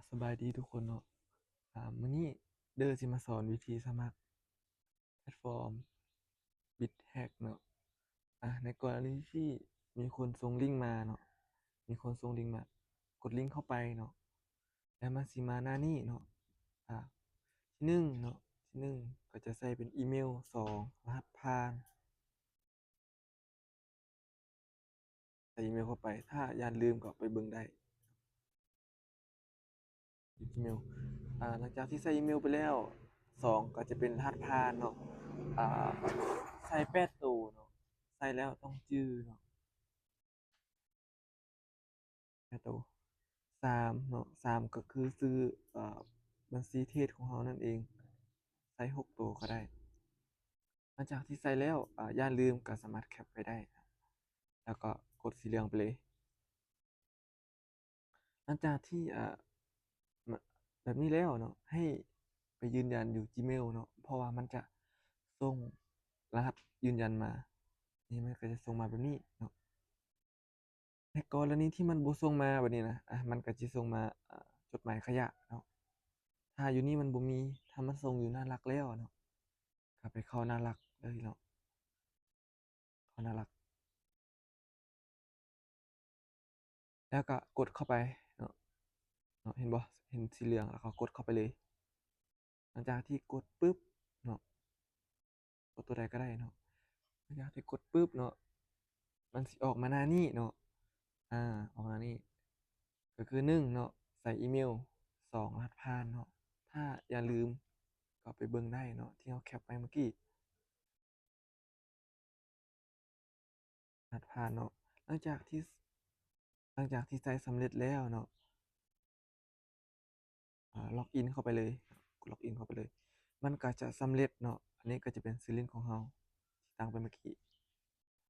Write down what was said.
ສະບາຍດີທຸກຄົນເນາະ ອາ ມື້ນີ້ເດີຊິມາສອນວິທີສະໝັກແພລດຟອມບິດແຮັກເນາະ. ອາ ໃນກໍລະນີທີ່ມີຄົນສົ່ງລິ້ງມາເນາະ ມີຄົນສົ່ງລິ້ງມາ ກົດລິ້ງເຂົ້າໄປເນາະ ແລ້ວມັນຊິມາໜ້ານີ້ເນາະ. ອາ ທີໜຶ່ງເນາະ ທີໜຶ່ງກໍຈະໃສ່ເປັນອີເມວ, ສອງ ລະຫັດຜ່ານ. ໃສ່ອີເມວເຂົ້າໄປ ຖ້າຢ້ານລືມກໍໄປເບິ່ງໄດ້ຢູ່ອີເມວ. ອາ ຫຼັງຈາກທີ່ໃສ່ອີເມວໄປແລ້ວ ສອງ ກໍຈະເປັນລະຫັດຜ່ານເນາະ. ອາ ໃສ່ແປດໂຕເນາະ ໃສ່ແລ້ວຕ້ອງຈື່ເນາະ ແປດໂຕ. ສາມເນາະ ສາມ ກໍຄືຊື່ ອາ ບັນຊີເທຣດຂອງເຮົານັ້ນເອງ ໃສ່ຫົກໂຕກໍໄດ້. ຫຼັງຈາກທີ່ໃສ່ແລ້ວ ອາ ຢ່າລືມກໍສາມາດແຄັບໄວ້ໄດ້ ແລ້ວກໍກົດສີເຫຼືອງໄປເລີຍ. ຫຼັງຈາກທີ່ ອາ ແບບນີ້ແລ້ວເນາະ ໃຫ້ໄປຢືນຢັນຢູ່ Gmail ເນາະ ເພາະວ່າມັນຈະສົ່ງລະຫັດຢືນຢັນມາ. ນີ້ມັນກໍຈະສົ່ງມາແບບນີ້ເນາະ. ໃນກໍລະນີທີ່ມັນບໍ່ສົ່ງມາແບບນີ້ນະ ອາ ມັນກໍຈະສົ່ງມາ ອາ ຈົດໝາຍຂະຫຍະເນາະ. ຖ້າຢູ່ນີ້ມັນບໍ່ມີ ຖ້າມັນສົ່ງຢູ່ໜ້າຫຼັກແລ້ວເນາະ ກໍໄປເຂົ້າໜ້າຫຼັກເລີຍເນາະ ເຂົ້າໜ້າຫຼັກ ແລ້ວກໍກົດເຂົ້າໄປເນາະ ເນາະ ເຫັນບໍ່ ເຫັນສີເຫຼືອງ ແລ້ວກໍກົດເຂົ້າໄປເລີຍ. ຫຼັງຈາກທີ່ກົດປຶບເນາະ ກົດຕົວໃດກໍໄດ້ເນາະ ຫຼັງຈາກທີ່ກົດປຶບເນາະ ມັນຊິອອກມາໜ້ານີ້ເນາະ ອາ ອອກໜ້ານີ້ ກໍຄື ໜຶ່ງ ເນາະ ໃສ່ອີເມວ, ສອງ ລະຫັດຜ່ານເນາະ ຖ້າຢ່າລືມກໍໄປເບິ່ງໄດ້ເນາະ ທີ່ເຮົາແຄັບໄວ້ເມື່ອກີ້. ລະຫັດຜ່ານເນາະ ຫຼັງຈາກທີ່ ຫຼັງຈາກທີ່ໃສ່ສຳເລັດແລ້ວເນາະ ອາ ລັອກອິນເຂົ້າໄປເລີຍ ລັອກອິນເຂົ້າໄປເລີຍ ມັນກໍຈະສຳເລັດເນາະ. ອັນນີ້ກໍຈະເປັນຊື່ຫຼິ້ນຂອງເຮົາທີ່ຕັ້ງໄປເມື່ອກີ້